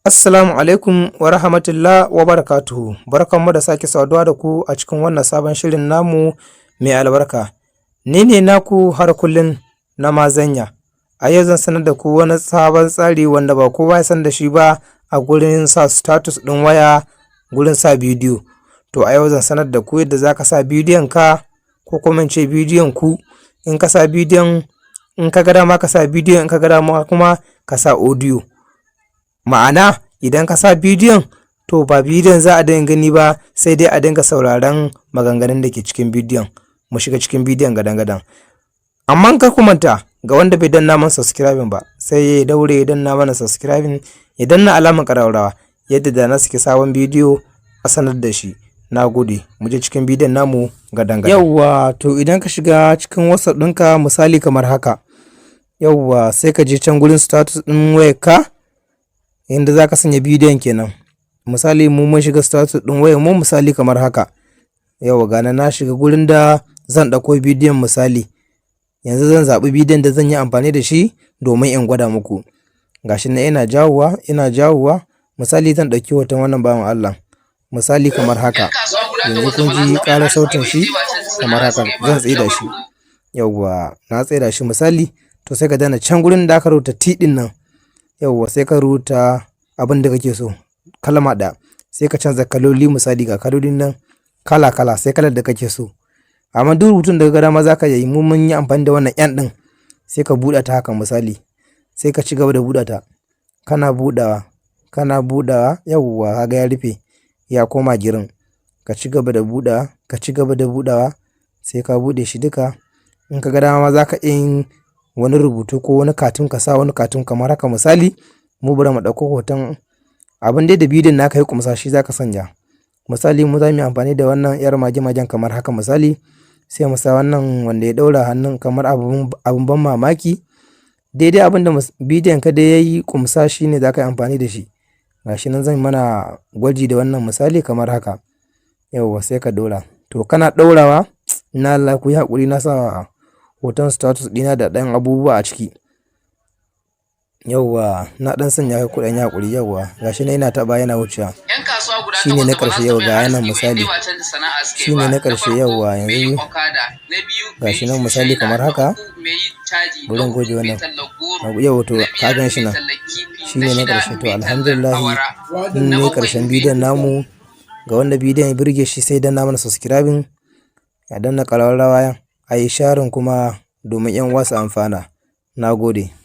Assalamu alaikum wa rahmatullah wa barakatuhu. Barkanmu da sake saduwa da ku a cikin wannan sabon shirin namu mai albarka. Ni ne naku har kullum na Mazanya. A yau zan sanar da ku wani sabon tsari wanda ba kowa ya san da shi ba a gurin sa status ɗin waya, gurin sa bidiyo. To, a yau zan sanar da ku yadda za ka sa bidiyon ka, ko kuma in ce bidiyon ku. In ka sa bidiyon, in ka ga dama ka sa bidiyon, in ka ga dama kuma ka sa audio. Ma'ana, idan ka sa bidiyon, to ba bidiyon za a dinga gani ba, sai dai a dinga sauraron maganganun da ke cikin bidiyon. Mu shiga cikin bidiyon gadan-gadan. Amma kar ku manta, ga wanda bai danna mana subscribing ba, sai ya daure ya danna mana subscribing, ya danna alamar ƙararrawa, yadda da na saki sabon bidiyo a sanar da shi. Na gode, mu je cikin bidiyon namu gadan-gadan. Yawwa, to idan ka shiga cikin WhatsApp ɗinka, misali kamar haka, yawwa, sai ka je can gurin status ɗin wayarka inda za ka sanya bidiyon kenan. Misali, mu mun shiga status ɗin wayar mu, misali kamar haka. Yawwa, ga na shiga gurin da zan ɗauko bidiyon. Misali, yanzu zan zaɓi bidiyon da zan yi amfani da shi domin in gwada muku. Gashi nan ina jawowa, ina jawowa. Misali, zan ɗauki hoton wannan bawan Allah. Misali kamar haka. Yanzu kun ji ƙarar sautin shi kamar haka, zan tsaida shi. Yawwa, na tsaida shi misali, to sai ka danna can gurin da aka rubuta T ɗin nan. Yawwa, sai ka rubuta abin da kake so, kalma ɗaya. Sai ka canza kaloli, misali ga kalolin nan kala-kala, sai kalar da kake so. Amma duk rubutun da ka ga dama za ka yi, mu mun yi amfani da wannan N ɗin. Sai ka buɗe ta haka misali. Sai ka ci gaba da buɗe ta. Kana buɗawa, kana buɗawa, yawwa, ka ga ya rufe, ya koma green. Ka ci gaba da buɗawa, ka ci gaba da buɗawa, sai ka buɗe shi duka. In ka ga dama ma za ka iya yin wani rubutu ko wani cartoon, ka sa wani cartoon kamar haka misali. Mu bari mu ɗauko hoton abin dai da bidiyon naka ya ƙumsa, shi za ka sanya. Misali, mu za mu yi amfani da wannan 'yar mage-magen kamar haka misali. Sai mu sa wannan wanda ya ɗaura hannun kamar abun ban mamaki. Daidai abin da bidiyon ka dai ya yi ƙumsa, shi ne za ka yi amfani da shi. Ga shi nan zan mana gwaji da wannan, misali kamar haka. Yauwa, sai ka ɗora. To, kana ɗaurawa, inna lillahi, ku yi haƙuri, na sa hoton status ɗina da ɗan abubuwa a ciki. Yauwa, na ɗan sanya, ku ɗan yi haƙuri, yauwa. Ga shi nan ina taɓa yana wucewa. Shi ne na ƙarshe, yau ga yanan misali. Shi ne na ƙarshe, yauwa, yanzu ga shi nan misali kamar haka. Bari in goge wannan. Yauwa, to ka gan shi nan. Shi ne na ƙarshe. To, alhamdulillahi, mun ne ƙarshen bidiyon namu. Ga wanda bidiyon ya burge shi, sai danna mana subscribing, ya danna ƙararrawa, a yi sharing kuma domin 'yan uwa su amfana. Na gode.